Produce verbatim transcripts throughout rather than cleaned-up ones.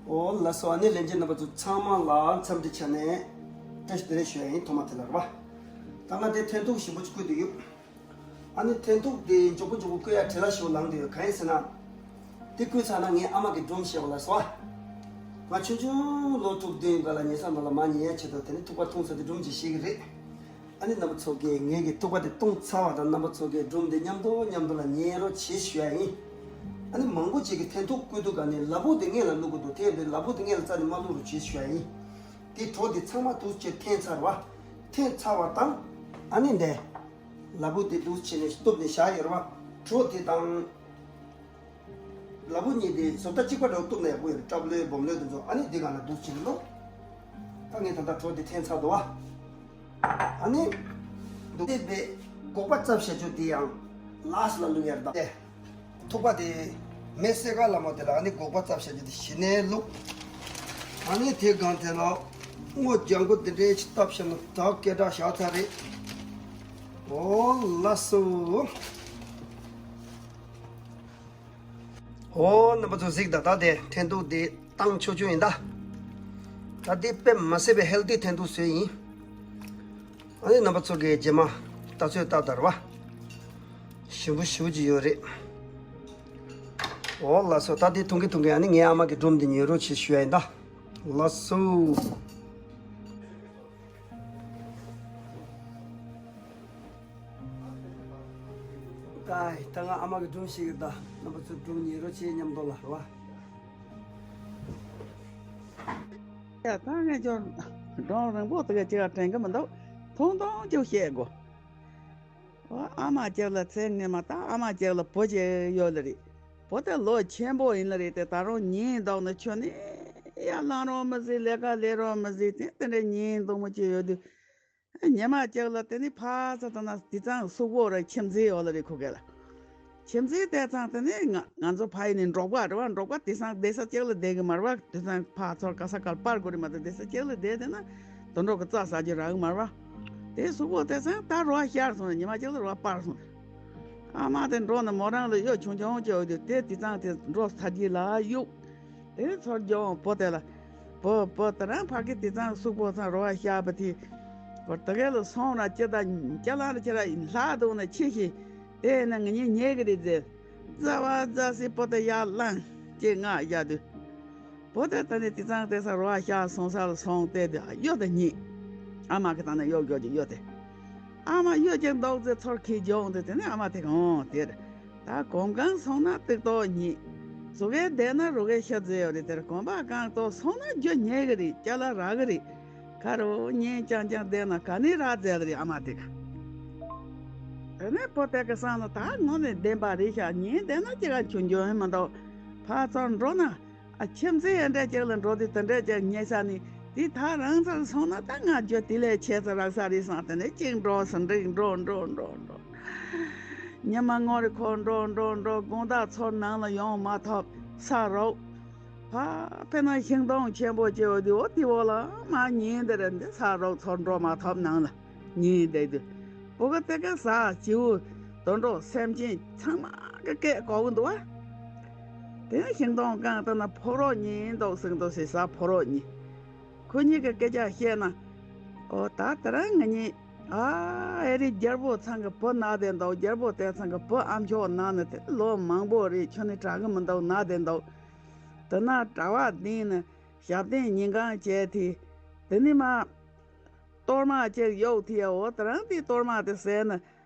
ཨོ་ལགས་སོ། ཨ་ནི་ལྷན་རྒྱས་རྣམ་པ་ཚོ་ཚང་མ་ལ་འཚམས་འདྲི་ཆ་ནས་བཀྲ་ཤིས་བདེ་ལེགས་ཞུ་ཡ་ཡིན། ཐོག་མ་དེ་ལ་རེད་བ། ད་ང་དེ་འཐེན་ཐུག་ཞིམ་པོ་ཅིག་བསྐུལ་དུ་ཡོད། ཨ་ནི་འཐེན་ཐུག་དེ་མགྱོགས་པོ་མགྱོགས་པོ་བསྐུལ་ཡ་བྲེལ་བ་ཞིག་ལངས་དུ་ཡོད། གང་ཡིན་ཟེར་ན། དེ་བསྐུལ་ཚར་ན་ངའི་ཨ་མ་གི་སྒྲུང་བཤད་པ་ལ་སོ། ང་ཆུང་ཆུང་ལོ་དྲུག་བདུན་སྒང་ལ་ཉལ་ས་ནང་ལ་མར་ཉལ་ཡ་ཆེད་དུ་དེ་ནི་ཐུག་པ་འཐུང་ས་དེ་སྒྲུང་ཅིག་བཤད་གི་རེད། ཨ་ནི་རྣམ་པ་ཚོ་གིས་ངེད་ཀྱི་ཐུག་པ་དེ་བཏུང་ཚར་བ་དང་རྣམ་པ་ཚོ་གིས་སྒྲུང་དེ་མཉམ་དུ་མཉམ་དུ་ལ་ཉན་རོགས་བྱེད་ཞུ་ཡ་ཡིན། ཨ་ནི་མང་པོ་ཅིག་གིས་འཐེན་ཐུག་བསྐུལ་དུས་ག་ནས་ལ་ཕུག་དེ་སྔས་ལ་བླུག་གི་འདུག་དེ་ཡང་དེ་ལ་ཕུག་དེ་སྔས་ལ་རྩ་ནས་མ་བླུག་རོགས་བྱེད་ཞུ་ཡ་ཡིན། དེ་གྲོ་དེ་ཚང་མ་འདུག་སེ་འཐེན་ཚར་བ། འཐེན་ཚར་བ་དང་། ཨ་ནི་འདི། ལ་ཕུག་དེ་འདུག་སེ་ནས་གཏུབ་ནས་བཞག་ཡོད་རེད་བ། གྲོ་དེ་དང་། ལ་ཕུག་གཉིས་དེ་བཟོ་ལྟ་གཅིག་པ་འདྲ་བོ་གཏུབ་ན་ཡག་པོ་ཡོད་རེད། སྲབ་ལོས་སྦོམ་ལོས་དེ་ཚོ་ཨ་ནི་འདི་སྒང་ལ་འདུག་སེ་བྱེད་ཀྱི་འདུག་ད་ངས་ད་ལྟ་གྲོ་དེ་འཐེན་ཚར་འདུག་བ། ཨ་ནི། འདུག་སེ་བྱས་སྒོག་པ་བཙབས་བཞག་རྒྱུ་དེ་ཡང་ལཱ་སི་ལ་བླུག་ཡ་རེད་ད། ཐུག་པ་དེ། མེ་སེར་ཀ་ལ་མོ་དེ་ལ་ཨ་ནི་སྒོག་པ་བཙབས་བཞག་རྒྱུ་དེ་གཞི་ནས་བླུག་ཨ་ནི་དེ་སྒང་དེ་ལ་སྔོ་ལྗང་གུ་འདི་འདྲའི་ཅིག་བཏབ་བཞག་ན་ད་སྐད་གྲགས་བཞག་ཚར་རེད། ཨོ་ལགས་སོ། ཨོ་རྣམ་པ་ཚོ་གཟིགས་དང་། ད་དེ་འཐེན་ཐུག་དེ་བཏང་ཆོག་ཆོག་ཡིན་ད། ད་དེ་དཔེ་མ་སྲིད་པའི་ཧེལ་ཐི་འཐེན་ཐུག་བཟོས་ཡིན། ཨ་ནི་རྣམ་པ་ཚོ་གིས་རྗེས་མ་ལྟ་ཚོད་ལྟ་དང་རེད་བ། ཞིམ་པོ་ཞེ་པོ་ཅིག་ཡོད་རེད། ཨོ་ལགས་སོ། ད་དེ་འཐུང་གིན་འཐུང་གིན་ཨ་ནི་ངའི་ཨ་མ་གི་སྒྲུང་དེ་ཉན་རོགས་བྱེད་ཞུ་ཡ་ཡིན་ད། ལགས་སོ། ཀའི་ད་ང་ཨ་མ་གི་སྒྲུང་ཞིག་ཡོད་ད། རྣམ་པ་ཚོ་སྒྲུང་ཉན་རོགས་བྱེད། མཉམ་དུ་ལ་རེད་བ། ཡ་ད་ངས་ཁྱོད་སྒྲུང་རིང་པོ་དེ་ག་ཅིག་ལ་དྲན་གི་མི་འདུག་ཐུང་ཐུང་ཅིག་བཤད་དགོས། ཨ་མ་ཅིག་ལ་ཚེ་སྔོན་མ་ད་ཨ་མ་ཅིག་ལ་བུ་ཅིག་ཡོད་ལེ་རེད། བུ་དེ་ལོ་ཆེན་པོ་ཡིན་ལེ་རེད་དེ། ད་རུང་ཉལ་འདུག་ནི་ཁྱོད་ནི་ཡར་ལངས་རོགས་མི་བྱེད། ལས་ཀ་ལས་རོགས་མི་བྱེད་དེ། དེ་འདྲ་ཉལ་འདུག་མོ་ཅིག་ཡོད་དུས། ཉི་མ་ཅིག་ལ་དེ་ནི་ཕར་ཚུར་ད་ན་དེ་ཚང་གི་གཟུགས་པོ་ར་ཁྱིམ་མཚེས་ཡོད་ལེ་རེད་ཁོ་གེ་ལ། ཁྱིམ་མཚེས་དེ་ཚང་དེ་ནི་ང་ང་ཚོ་ཕ་ཡུལ་ནས་འབྲོག་པ་རེད་བ། འབྲོག་པ་དེ་ཚང་བསྡད་ས་གཅིག་ལ་བསྡད་གི་མ་རེད་བ། དེ་ཚང་ཕར་ཚུར་ག་ས་གར་སྤར་དགོས་རེད་མ་གཏོགས་བསྡད་ས་གཅིག་ལ་བསྡད་དེ་ན་དུད་འགྲོ་གི་རྩྭ་ཟ་རྒྱུ་རག་གི་མ་རེད་བ། དེ་གཟུགས་པོ་དེ་ཚང་ད་རོ་བ་ཤར་སོང་། ཉི་མ་གཅིག་ལ་རོ་བ་སྤར་སོང་། ཨ་མ་དེ་འབྲོག་ནས་མོ་རང་ལ་གཡོག་ཆུང་ཆུང་བྱས་ཡོད་དུས་དེ་དེ་ཚང་དེ་འབྲོག་ཚར་རྗེས་ལ་གཡུག་དེ་ཚུར་རྒྱོབ། བུ་དེ་ལ། བུ་བུ་དེ་རང་ཕ་གི་དེ་ཚང་གཟུགས་པོ་ཚང་རོ་བ་ཤར་བ་དེ། བུ་དེ་ག་ལ་སོང་ན་ཅི་ད་ཅ་ལག་ལ་ཁྱེད་རང་ལྷག་འདུག་ན་ཕྱི་ཞིག་དེ་ན་ང་གཉིས་ཉལ་གི་རེད་ཟེར། རྩ་བ་རྩ་སའི་བུ་དེ་ཡར་ལངས་ཅེས་ངག་བཞག་དུས། བུ་དེ་ད་ནི་དེ་ཚང་དེ་ས་རོ་བ་ཤར་སོང་ས་ལ་སོང་བལྟས་དུས་གཡོག་དེ་རྙེད། ཨ་མ་གི་ད་ནི་གཡོག་རྒྱོབ་ཀྱི་གཡོག་དེ། ཨ་མ་གཡོག་ཅིག་འདུག་ཟེར་ཚུར་ཁྱེར་འགྱོ་འོང་དུས་དེ་ནི་ཨ་མ་དེ་ག་འོང་དེར། ད་གོམ་གང་སོང་ན་ཏིག་ཏོག་རྙེད། ཟུག་གེ་བསྡད་ན་རུ་གེ་ཤ་ཟེར་ཡོད་རེད་དེར། གོམ་པ་གང་ཏོག་སོང་ན་རྒྱུ་ཉལ་གི་རེད། ཅ་ལག་རག་གི་རེད། ཁ་རུ་ཉལ་རྐྱང་རྐྱང་བསྡད་ན་ག་ནས་རག་ཟེར་རེད་ཨ་མ་དེ་ག་དེ་ནས་བུ་དེ་གི་བསམ་ན་ད་དངོས་གནས་བདེན་པ་རེད་ཤག་ཉལ་བསྡད་ན་ཅི་ག་ཆུང་ཆུང་ཡིན་མི་འདུག་ཕར་ཚུར་འགྲོ་ན། ཨ་ཁྱིམ་མཚེས་ཡ་འདྲ་ཅིག་ལ་འགྲོ་དུས་དེ་འདྲ་ཅིག་ཉལ་ས་ནི་དེ་ད་རང་ཚར་སོང་ན་ད་ང་རྒྱུ་དེ་ལས་ཆེ་ཙམ་རག་ས་རེད་བསམ། དེ་ནས་གཅིག་འགྲོ་ཟེར་འགྲིག་འགྲོ་འགྲོ་འགྲོ་འགྲོ། ཉི་མ་ངོ་རེ་འཁོར་འགྲོ་འགྲོ་འགྲོ། དགོང་དག་ཚུར་ནང་ལ་ཡོང་མ་ཐུབ་ས་རོགས། ཕ་ཕེ་ན་ཤིང་སྡོང་ཆེན་པོ་ཅིག་ཡོད་དུས་འོ་དེ་འོག་ལ་མ་ཉལ་དེ་རེད། འདི་ས་རོགས་ཚུར་འགྲོ་མ་ཐུབ་ནང་ལ། ཉིན་དེ་དུས། བུ་ག་དེ་ག་ཟ་བྱིའུ། དུད་འགྲོ་སེམས་ཅན་ཚང་མ་གི་སྐད་གོ་གི་འདུག་བ། དེ་ནས་ཤིང་སྡོང་རྐང་དེ་ན་ཕོ་རོག་གཉིས་འདུག་ཟེར་འདུག་ཟེར་ཟ་ཕོ་རོག་གཉིས། ཁོ་གཉིས་ཀྱི་སྐད་ཆ་བཤད་ན། ཨོ་ད་དེ་རིང་ང་གཉིས། ཨ་ཨེ་རི་རྒྱལ་པོ་ཚང་གི་བུ་ན་བསྡད་འདུག་རྒྱལ་པོ་དེ་ཚང་གི་བུ་ཨ་མཆོག་ན་ནི་དེ་ལོ་མང་པོ་རེད། ཁྱོད་ནི་དྲག་གི་མི་འདུག་ན་བསྡད་འདུག་དེ་ན་གྲྭ་པ་བསྟེན་ནས་ཞབས་བརྟན་ཉིན་གང་བྱས་དེ། དེ་ནི་མ། གཏོར་མ་ཅིག་གཡུགས་དེ། འོ་དེ་རིང་དེ་གཏོར་མ་དེ་ཟས་ན་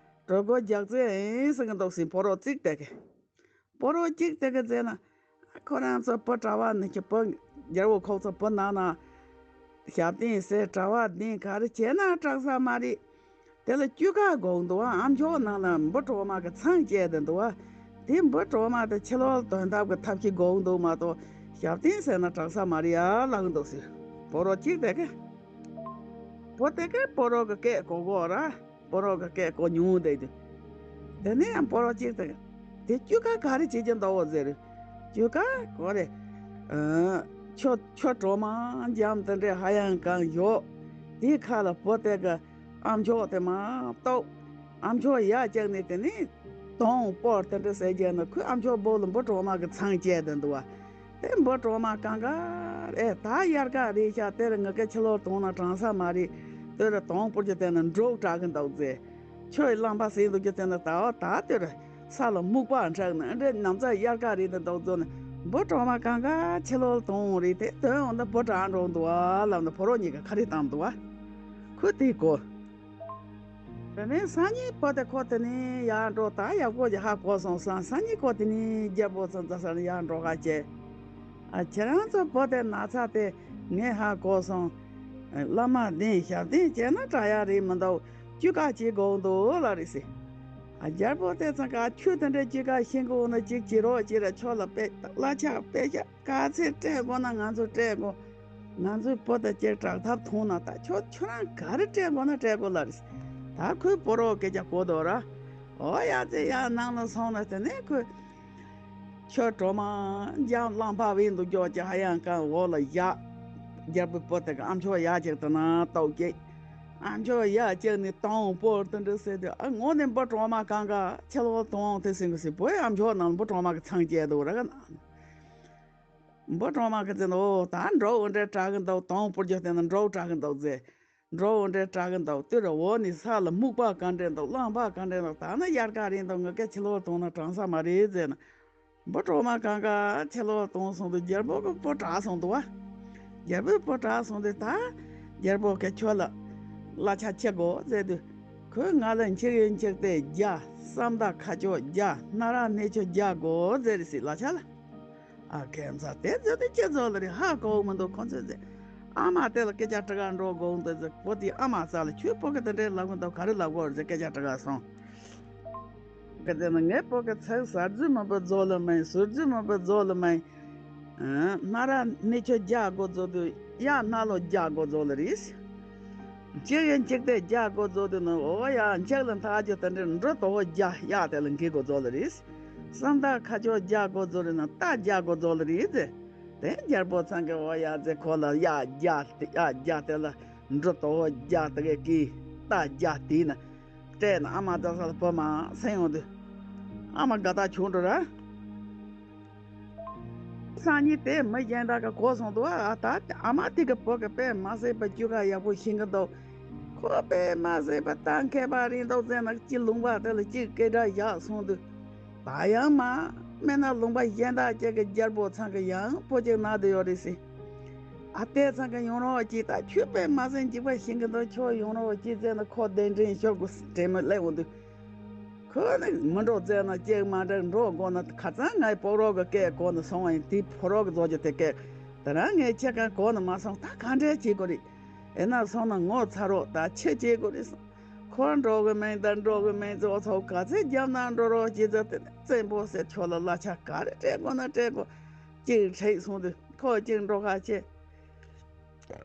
གྲོད་ཁོག་རྒྱགས་ཚད་ཨེ་ཟེར་གི་འདུག་ཟེར་ཕོ་རོག་གཅིག་དེ་གི། ཕོ་རོག་གཅིག་དེ་གི་ཟས་ན། ཁོ་རང་ཚོ་བུ་གྲྭ་པ་ནི་ཁྱི་བུ་རྒྱལ་པོ་ཁོག་ཚོ་བུ་ནང་ན། ཞབས་བརྟན་ཟས་གྲྭ་པ་བསྟེན་ག་རེ་བྱས་ན་དྲག་ས་མ་རེད། དེ་ལ་བཅུ་ཁ་དགོས་འདུག་བ། ཨ་མཆོག་ནང་ལ་འབུ་གྲོག་མ་གི་ཚང་བཅད་དེ་འདུག་བ། དེ་འབུ་གྲོག་མ་དེ་ཕྱི་ལོགས་དོན་ཐབས་ཀྱི་ཐབས་ཤེས་དགོས་འདུག་མ་གཏོགས་ཞབས་བརྟན་ཟས་ན་དྲག་ས་མ་རེད་ཡ་ལབ་གི་འདུག་ཟེར། ཕོ་རོག་གཅིག་དེ་གི། བུ་དེ་གི་ཕོ་རོག་གི་སྐད་གོ་གོ་ར། ཕོ་རོག་གི་སྐད་གོ་མྱོང་བསྡད་དུས། དེ་ནས་ཡང་ཕོ་རོག་གཅིག་དེ། དེ་བཅུ་ཁ་ག་རེ་བྱེད་ཀྱི་འདུག་ཟེར། བཅུ་ཁ་གོ་རེ། ཨ། ཆུ་ཆུ་གྲོ་མ་འཇམ་དེ་འདྲས་ཧ་ཡང་གང་ཡོད། དེའི་ཁ་ལ་བུ་དེ་གི་ཨ་མཆོག་དེ་མ་གཏོགས། ཨ་མཆོག་ཡར་བཀྱགས་ནས་དེ་ནས་དོང་སྤོར་དེ་འདྲས་ཟེར་རྒྱག་ན་ཁོས་ཨ་མཆོག་སྦུག་ལ་འབུ་གྲོག་མ་གི་ཚང་བཅད་དེ་འདུག་བ། དེ་འབུ་གྲོག་མ་གང་ག་ཨེ་ད་དབྱར་ཁ་རེད་ཤག་དེར་ངི་ཀའི་ཕྱི་ལོགས་དོང་ན་གྲང་ས་མ་རེད། དེར་དོང་སྤོར་རྒྱུ་དེ་ནི་འབྲོག་དྲག་གི་འདུག་ཟེར། ཁྱོད་རླངས་པ་ཟིན་འདུག་རྒྱུ་དེ་ནི་ད་བ་ད་དེར་ས་ལ་སྨུག་པ་འཁྲག་ནི་འདྲ་ནམ་ཚ་དབྱར་ཁ་རེད་འདི་འདུག་ཟེར་ནི། འབུ་གྲོག་མ་གང་ག་ཕྱི་ལོགས་དོང་རེད་དེ་དོན་འོང་ད་འབུ་དྲག་འགྲོ་འདུག་བ་ལབ་ནི་ཕོ་རོག་གཉིས་ཀ་ཁ་རི་བཏང་འདུག་བ། ཁོས་དེ་གོ། དེ་ནས་སང་ཉིན་བུ་དེ་ཁོ་དེ་ནས་ཡར་འགྲོ་ད་ཡག་པོ་ཞིག་ཧ་གོ་སོང་སང་སང་ཉིན་ཁོ་དེ་ནས་རྒྱལ་པོ་ཚོ་འཛའ་ས་ནས་ཡར་འགྲོ་ག་བྱས། ཨ་ཁྱེད་རང་ཚོ་བུ་དེ་ན་ཚ་དེ་ངས་ཧ་གོ་སོང་། བླ་མ་བདེན་ཞབས་བརྟན་བྱས་ན་དྲག་ཡག་རེད་མི་འདུག་བཅོས་ཁ་བྱེད་དགོས་འདུག་ལ་རེད་ཟེར། ཨ་རྒྱལ་པོ་དེ་ཚང་ག་ཁྱོད་དེ་འདྲ་བཅོས་ཁ་ཤེས་དགོས་ན་ཅིག་བྱེད་རོགས་བྱེད་ར་ཁྱོད་ལ་དཔེ་གླ་ཆ་དཔེ་ཤ་ག་ཚད་སྤྲད་དགོས་ན་ང་ཚོ་སྤྲད་དགོས། ང་ཚོའི་བུ་དང་ཅིག་དྲག་ཐབས་ཐུང་ན་ད་ཁྱོད་ཁྱོད་རང་ག་རེ་སྤྲད་དགོས་ན་སྤྲད་དགོས་ལ་རེད། ད་ཁོས་ཕོ་རོག་སྐད་ཆ་གོ་དོ་ར། ཨོ་ཡ་ཙེ་ཡ་ནང་ལ་སོང་ན་དེ་ནས་ཁོས། ཁྱོད་གྲོག་མ་འཇམ་རླངས་འཕར་བའི་འདུག་ཀྱོག་ཅིག་ཧ་ཡང་གང་འོག་ལ་བཞག་རྒྱལ་པོའི་བུ་དེ་ག་ཨ་མཆོག་ཡ་ཅིག་དེ་ན་ལྟོགས་ཀྱིས། ཨ་མཆོག་ཡ་ཅིག་ནི་དང་པོར་དེ་འདྲ་ཟེར་དུས་ཨ་ངོ་ནས་འབུ་གྲོག་མ་གང་ག་ཁྱེད་ལོག་དོང་དེ་སེང་གི་སི་བོའི་ཨ་མཆོག་ནང་འབུ་གྲོག་མ་གི་ཚང་སྐྱེས་འདུག་ར་ག་ན། འབུ་གྲོག་མ་གི་ཚེ་ནོ་ད་འགྲོ་འོ་འདྲེ་དྲག་གི་འདུག་དང་པོར་རྒྱུ་དེ་ནི་འགྲོ་དྲག་གི་འདུག་ཟེར། འགྲོ་འོ་འདྲེ་དྲག་གི་འདུག་དུས་ར་འོ་ནི་ས་ལ་སྨུག་པ་ག་འདྲེ་འདུག་རླངས་པ་ག་འདྲེ་འདུག་ད་ནི་དབྱར་ཁ་རེད་འདུག་ངི་ཀའི་ཕྱི་ལོགས་དོང་ན་གྲང་ས་མ་རེད་ཟེར་ན། འབུ་གྲོག་མ་གང་ག་ཕྱི་ལོགས་དོང་སོང་དུས་རྒྱལ་པོ་གི་བུ་དྲག་སོང་འདུག་བ། རྒྱལ་པོའི་བུ་དྲག་སོང་དུས་ད་རྒྱལ་པོ་གི་ཁྱོད་ལ་གླ་ཆ་ཆེ་དགོས་ཟེར་དུས། ཁོས་ང་ལ་འཁྱེར་ཡིན་འཁྱེར་ཏེ་རྒྱ་བསམ་ད་ཁ་ཆོ་རྒྱ་སྣ་ར་སྣེ་ཆོ་རྒྱ་དགོས་ཟེར་སི་གླ་ཆ་ལ། ཨ་ཁན་ཚ་དེ་ཚོ་དེ་ཁྱེད་ཚོ་ལ་རེ་ཧ་གོ་མི་འདུག་ཁོང་ཚོས་ཟེར། ཨ་མ་དེ་ལ་སྐད་ཆ་དྲི་ག་འགྲོ་དགོས་འདུག་ཟེར་བུ་དེ་ཨ་མ་ས་ལ་ཁྱོད་བུ་གི་དེ་འདྲའི་ལབ་གི་འདུག་ག་རེ་ལབ་དགོས་རེད་ཟེར་སྐད་ཆ་དྲི་ག་སོང་། གི་དེ་ནི་ངའི་བུ་གི་ཚེག་ཟ་རྫུ་མི་བུ་རྫོ་ལ་མིན་ཟུར་རྫུ་མི་བུ་རྫོ་ལ་མིན། སྣ་ར་སྣེ་ཆོ་རྒྱ་དགོས་རྫོ་དུ་ཡ་སྣ་ལོ་རྒྱ་དགོས་རྫོ་ལ་རེད། གཅིག་ཡིན་གཅིག་དེ་རྒྱ་དགོས་རྫོ་དུ་ནི་འོ་ཡ་འཇག་ལ་མཐའ་རྒྱུ་དེ་འདྲའི་འབྲུ་དོ་རྒྱ་ཡ་དེ་ལ་འགི་དགོས་རྫོ་ལ་རེད། བསམ་ད་ཁ་ཆོ་རྒྱ་དགོས་རྫོ་རེད་ན་རྟ་རྒྱ་དགོས་རྫོ་ལ་རེད་ཟེར། དེ་རྒྱལ་པོ་ཚང་གི་འོ་ཡ་ཟེར་ཁོ་ལ་ཡ་རྒྱ་ཡ་རྒྱ་དེ་ལ་འབྲུ་དོ་རྒྱ་དེ་གི་གི་རྟ་རྒྱ་དེ་ན། སྤྲད་ན་ཨ་མ་རྫ་ས་ལ་བུ་མ་སེང་ཡོང་དུས། ཨ་མ་དགའ་ཐག་ཆོད་འགྲོ་ར། སང་ཉིན་དེ་མི་གཞན་དག་གི་གོ་སོང་དུ་ཨ་ད་ཨ་མ་དེ་གི་བུ་གི་དཔེ་མ་སྲིད་པ་སྐྱུ་ག་ཡག་པོ་ཤེས་གི་འདུག་ཁོ་དཔེ་མ་སྲིད་པ་ད་མཁས་པ་རེད་འདུག་ཟེར་ན་ཅི་ལུང་པ་དེ་ལ་ཅིག་སྐད་སྒྲ་བཞག་སོང་དུས། ད་ཡང་མ་སྨན་ན་ལུང་པ་གཞན་དག་ཅིག་གི་རྒྱལ་པོ་ཚང་གི་ཡང་བུ་ཅིག་ན་དུ་ཡོད་རེད་ཟེར། ཨ་ལྟས་ཚང་གི་ཡོང་རོགས་གྱིས་ད་ཁྱོད་དཔེ་མ་སྲིད་འཇིགས་པ་ཤིང་གི་འདུག་ཁྱོད་ཡོང་རོགས་གྱིས་ཟེར་ན་ཁོ་གདན་འདྲེན་ཤོག་གུ་དྲན་མོ་སླེབས་འོང་དུས། ཁོ་ནི་མི་འགྲོ་ཟེར་ན་ཅིག་མ་འགྲིག་འགྲོ་དགོས་ན་ཁ་སང་ངའི་ཕོ་རོག་གི་སྐད་གོ་ནི་སོང་བ་ཡིན་དེ་ཕོ་རོག་གི་བཟོ་རྒྱུ་དེ་སྐད་དེ་རང་ངའི་ཁྱེད་གང་གོ་ནི་མ་སོང་ད་ག་འདྲས་བྱེད་དགོས་རེད། ཨེ་ན་སོང་ན་ངོ་ཚ་རོགས་ད་ཆི་བྱེད་དགོས་རེད་སོང་། ཁོ་འགྲོ་གི་མིན་ད་འགྲོ་གི་མིན་ཙོ་ཚོ་ག་ཚོད་རྒྱབ་ན་འགྲོ་རོགས་བྱེད་ཙོ་དེ་ནི་བཙན་པོ་ཟེར་ཁྱོད་ལ་གླ་ཆ་ག་རེ་སྤྲད་དགོས་ན་སྤྲད་དགོས། གཅིག་ཁྲིད་སོང་དུས་ཁོ་གཅིག་འགྲོ་ཁ་ཆེ།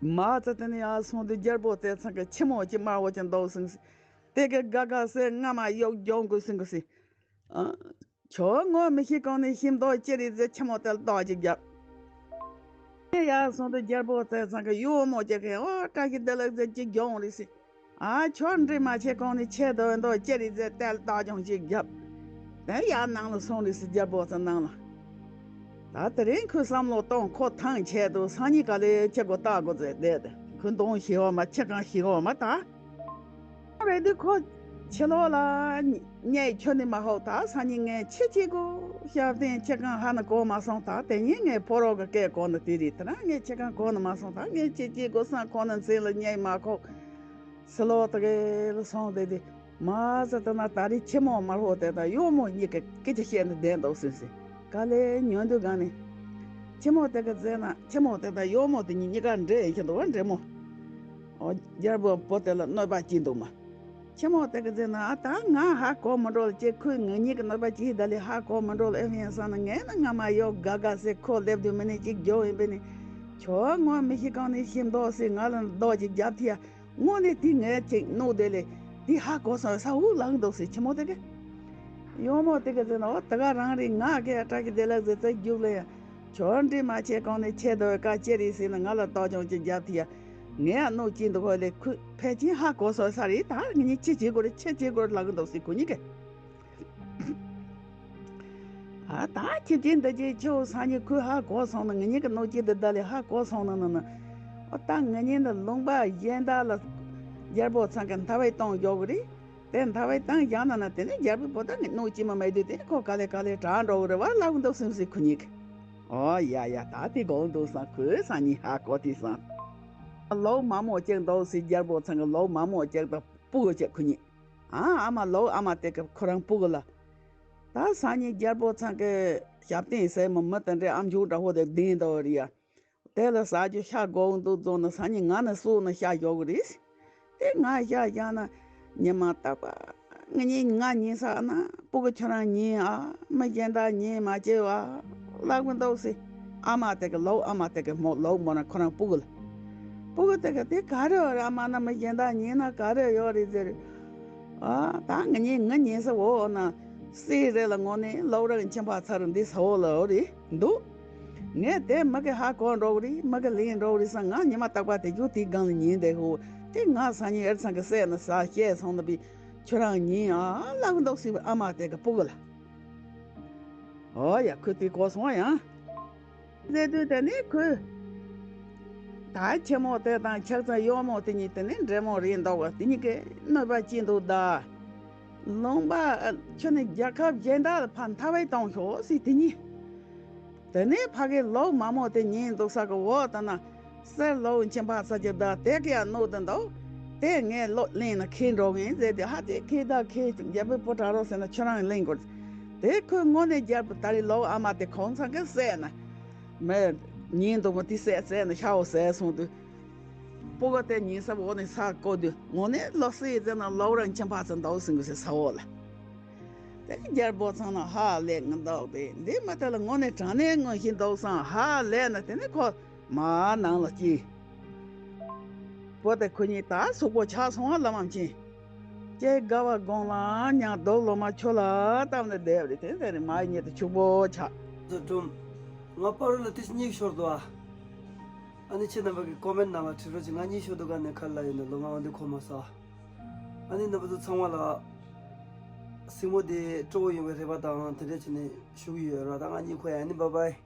མ་ཚ་དེ་ནི་ཡར་སོང་དུས་རྒྱལ་པོ་དེ་ཚང་གི་ཁྱི་མོ་གཅིག་དམར་བོ་གཅིག་འདུག་སོང་ཟིན། དེ་གི་དགའ་དགའ་སེ་རྔ་མ་གཡོག་གྱོང་གུ་སིང་གུ་སིང་། ཨ། ཁྱོད་ངོ་མི་ཤེས་གང་ནས་ཤིམ་ཏོག་ཅི་རེད་ཟེར་ཁྱི་མོ་དེ་ལ་རྡོག་ཅིག་བརྒྱབ། དེ་ཡར་སོང་དུས་རྒྱལ་པོ་དེ་ཚང་གི་གཡོག་མོ་ཅིག་གིས་ཨོ་བཀྲ་ཤིས་བདེ་ལེགས་ཟེར་གཅིག་གྱོང་རེད་ཟེར། ཨ་ཁྱོད་འདྲི་མ་བྱེད་གང་ནས་ཆེ་དོ་འདོ་ཅི་རེད་ཟེར་དེ་ལ་རྡོག་གྱོང་ཅིག་བརྒྱབ། དེ་ཡར་ནང་ལ་སོང་རེད་ཟེར་རྒྱལ་པོ་དེ་ནང་ལ། ད་དེ་རིང་ཁོས་བསམ་བློ་གཏོང་ཁོ་ཐང་ཆད་དུ་སང་ཉིན་ག་ལེ་ཁྱི་གོ་ལྟ་དགོས་ཟེར་བསྡད་དེ་ཁོས་འདོང་ཞི་བ་མ་ཁྱི་གང་ཞི་བ་མ་ད། རེད་དུས་ཁོ་ཕྱི་ལོགས་ལ་ཉལ་ཁྱོད་ནི་མ་ཧོག་ད་སང་ཉིན་ངས་ཁྱི་གཅིག་གོ་ཞབས་བརྟན་ཁྱི་གང་ཧ་ན་གོ་མ་སོང་ད་དེ་ཉིན་ངས་ཕོ་རོག་གི་སྐད་གོ་ནི་དེ་རེད་དེ་ན་ངས་ཁྱི་གང་གོ་ནི་མ་སོང་ད་ངས་ཁྱི་གཅིག་གོ་སང་ཁོ་ན་འཛིན་ལ་ཉལ་མ་ཁོག་སི་ལོ་དེ་གའི་ལ་སོང་བསྡད་དེ། མ་ཟེར་ལྟ་ན་ད་རེས་ཁྱི་མོ་དམར་པོ་དེ་དང་གཡོག་མོ་གཉིས་ཀྱི་སྐད་ཆ་བཤད་ནས་བསྡད་འདུག་ཟེར་ཟེར། ག་ལེ་ཉོན་དུས་གང་ནས། ཁྱི་མོ་དེ་ག་ཟེར་ན་ཁྱི་མོ་དེ་དང་གཡོག་མོ་དེ་གཉིས་གཉིས་ཀ་འདྲེ་ཡིན་ཁྱི་འདུག་བ་འདྲེ་མོ། ཨོ་རྒྱལ་པོ་བུ་དེ་ལ་གནོད་པ་སྐྱེལ་འདུག་མ། ཁྱི་མོ་དེ་ག་ཟེར་ན་ཨ་ད་ང་ཧ་གོ་མི་འགྲོ་ལ་ཅེ་ཁོས་ངེད་གཉིས་ཀྱི་གནོད་པ་སྐྱེལ་ད་ལེ་ཧ་གོ་མི་འགྲོ་ལ་ཨེ་ཡིན་བསམ་ན་ངས་ན་ང་མ་གཡོག་དགའ་དགའ་ཟེར་ཁོ་སླེབས་དུས་མི་ནི་ཅིག་རྒྱོ་ཡིན་པས་ནི། ཁྱོད་ངོ་མི་ཤེས་གང་ནས་ཤེས་མདོག་ཟེར་ང་ལ་མདོག་ཅིག་རྒྱབ་ཐིག་ཡ། དངོས་གནས་དེ་ངས་ཅིག་མནོ་བསྡད་ལས་དེ་ཧ་གོ་སོང་ས་འུ་ལངས་འདུག་ཟེར་ཁྱི་མོ་དེ་གི། གཡོག་མོ་དེ་གི་ཟེར་ན་འོ་དེ་ག་རང་རེད་ང་གི་ཡ་བཀྲ་ཤིས་བདེ་ལེགས་ཟེར་ཚེ་རྒྱུགས་ལ་ཡ། ཁྱོད་འདྲི་མ་བྱེད་གོང་ནས་ཆེ་དོ་བའི་བཀའ་ཅི་རེད་ཟེར་ན་ང་ལ་རྟོག་ཅོང་ཅིག་རྒྱབ་ཐིག་ཡ། ངས་ཡ་མནོ་ཅི་འདུག་ཧོ་ལས་ཁུ་ཕལ་ཆེན་ཧ་གོ་སོང་ས་རེད་ད་ངེད་གཉིས་ཅི་བྱེད་དགོས་རེད་ཆི་བྱེད་དགོས་རེད་ལབ་གི་འདུག་ཟེར་ཁོ་གཉིས་ཀས། ད་ད་ཁྱི་ཅན་འདི་ཅིག་ཁྱོད་སང་ཉིན་ཁོས་ཧ་གོ་སོང་ན། ང་གཉིས་ཀྱི་གནོད་སྐྱེལ་འདི་ད་ལས་ཧ་གོ་སོང་ན་ན་ན། ཨོ་ད་ང་གཉིས་འདི་ལུང་པ་གཞན་དག་ལ་རྒྱལ་པོ་ཚང་གི་མཐའ་བའི་གཏོང་འཇོག་གི་རེད། དེ་མཐའ་བའི་གཏོང་བཞག་ན་ན་དེ་ནས་རྒྱལ་པོའི་པོ་ད་ངས་གནོད་སྐྱེལ་མ་མེད་དུས་དེ་ནས་ཁོ་ག་ལེ་ག་ལེ་དྲག་འགྲོ་གི་རེད་བ་ལབ་འདུག་སེམས་སེ་ཁོ་གཉིས་ཀྱི། ཨོ་ཡ་ཡ་ད་དེ་གོ་འདུག་སང་ཁོས་སང་ཉིན་ཧ་གོ་དུས་སང་། ལོ་མ་མོ་ཅིག་འདུག་སེ་རྒྱལ་པོ་ཚང་གི་ལོ་མ་མོ་ཅིག་དང་སྤུ་གུ་ཅིག་ཁོ་གཉིས། ཨ་ཨ་མ་ལོ་ཨ་མ་དེ་གི་ཁོ་རང་སྤུ་གུ་ལ། ད་སང་ཉིན་རྒྱལ་པོ་ཚང་གི་ཞབས་བརྟན་ཟེར་མོ་མི་དེ་འདྲའི་ཨམ་ཅོག་འདྲ་བོ་དེ་ལྡིང་འདུག་རེད་ཡ། དེ་ལ་ཟ་རྒྱུ་ཤ་དགོས་འདུག་བཟོ་ན་སང་ཉིན་ང་ནས་བསུ་ན་ཤ་ཞོག་གི་རེད། དེ་ང་ཤ་བཞག་ན་ཉི་མ་རྟག་པ་ང་གཉིས་ང་ཉན་ས་ན་སྤུ་གུ་ཁྱོད་རང་ཉན་ཨ། མི་གཞན་དག་ཉན་མ་བྱེད་ཨ་ལབ་གི་འདུག་སེ། ཨ་མ་དེ་གི་ལོ་ཨ་མ་དེ་གི་མོ་ལོ་མོ་ན་ཁོ་རང་སྤུ་གུ་ལ། སྤུ་གུ་དེ་གི་དེ་ག་རེ་ཡོད་རེད། ཨ་མ་ན་མི་གཞན་དག་ཉན་ན་ག་རེ་ཡོད་རེད་ཟེར། ཨ་ད་ང་གཉིས་ང་ཉན་ས་འོ་ན་སྲིད་རེད་ལ་དངོས་གནས་ལོ་རང་ཁྱིམ་པ་ཚར་འདི་ས་འོ་ལ་འོ་རེད་འདུག་ངས་དེ་མི་གི་ཧ་གོ་འགྲོ་གི་རེད། མི་གི་ལན་འགྲོ་གི་རེད་བསམ། ང་ཉི་མ་རྟག་པ་དེ་རྒྱུ་དེའི་སྒང་ལ་ཉན་བསྡད་ཤོག་དེ་ང་སང་ཉིན་ཨེར་ཚང་གི་སྲས་ན་ཟ་བཤད་སོང་ན་བི་ཁྱོད་རང་ཉན་ཨ་ལབ་གི་འདུག་སེ་ཨ་མ་དེ་གི་སྤུ་གུ་ལ། ཨོ་ཡ་ཁོས་དེ་གོ་སོང་ཡང་། ཟེར་དུས་དེ་ནས་ཁོས། ད་ཆེན་མོ་དེ་དང་ཆག་ཚང་གཡོག་མོ་དེ་གཉིས་དེ་ནས་འདྲེ་མོ་རེད་འདུག་བ། དེ་གཉིས་ཀྱི་གནོད་པ་ཅི་འདུག་ད། ལུང་པ་ཁྱོད་ནི་རྒྱལ་ཁབ་གཞན་དག་ལ་ཕར་མཐའ་བའི་གཏོང་ཤོག་ཟེར་དེ་གཉིས། དེ་ནས་ཕ་གི་ལོ་མ་མོ་དེ་ཉན་འདུག་ས་གི་འོག་ད་ན། གསེར་ལོ་ཁྱིམ་པ་ས་ཀྱི་ད་དེ་གི་ཡང་གནོད་དུ་འདུག་དེ་ངས་ལོ་གླེང་ན་ཁེལ་འགྲོ་ངེས་ཟེར་ཏེ། ཧ་དེ་ཁེལ་ད་ཁེལ་རྒྱལ་པོའི་པོ་དྲག་རོགས་ཟེར་ན་ཁྱོད་རང་གླེང་དགོས། དེ་ཁོས་དངོས་གནས་རྒྱལ་པོ་ད་རེས་ལོ་ཨ་མ་དེ་ཁོང་ཚང་གི་བསད་ན། མེད། ཉན་འདུག་མོ་དེ་བསད་བསད་ན་ཤ་བོ་བསད་སོང་དུས། སྤུ་གུ་དེ་ཉན་ས་འོག་ནས་ས་བརྐོ་དུས་དངོས་གནས་ལོ་སྲིད་ཟེར་ན་ལོ་རང་ཁྱིམ་པ་ཚོ་འདུག་ཟིན་དགོས་ཟེར་ས་འོག་ལ། དེ་རྒྱལ་པོ་ཚང་ན་ཧ་ལས་ངི་འདུག་སྟེ། འདི་མ་དེ་ལ་དངོས་གནས་དྲང་གནས་དངོས་གཞི་འདུག་སང་ཧ་ལས་ན་དེ་ནས་ཁོ་མ་ནང་ལ་སྐྱེས། པོ་དེ་ཁོ་གཉིས་ད་གཟུགས་པོ་ཆག་སོང་བ་ལ་མ་མཁྱེན། ཀྱེ་དགའ་བ་དགོངས་ལ་ཉག་རྡོ་ལོ་མ་ཁྱོད་ལ་བཏབ་ནས་བསྡད་པ་རེད། དེ་ཟེར་ནས་མ་གཉིད་དུ་ཕྱུག་པོ་ཆགས། ཚོ་སྒྲུང་། ང་པ་རུ་ལ་དེ་གཉིས་ཤོར་དུ་ཨ། ཨ་ནི་ཁྱེད་རྣམ་པ་གི་ཀོ་མེན་ནང་ལ་བྲིས་རོགས་གྱིས། ང་གཉིས་ཤོར་དུ་ག་ནས་ཁ་ལ་ཡོད་ནས་ལོ་ང་འོན་ཏེ་གོ་མ་ས། ཨ་ནི་རྣམ་པ་ཚོ་ཚང་མ་ལ་སྲིང་མོ་དེ་སྤྲོ་བོ་ཡོང་བའི་རེ་བ་དང་དེ་འདྲ་བྱས་ནས་ཞུ་གི་ཡོད་ར། ད་ང་གཉིས་ཁོ་ཡ། ཨ་ནི་བཱའི་བཱའི།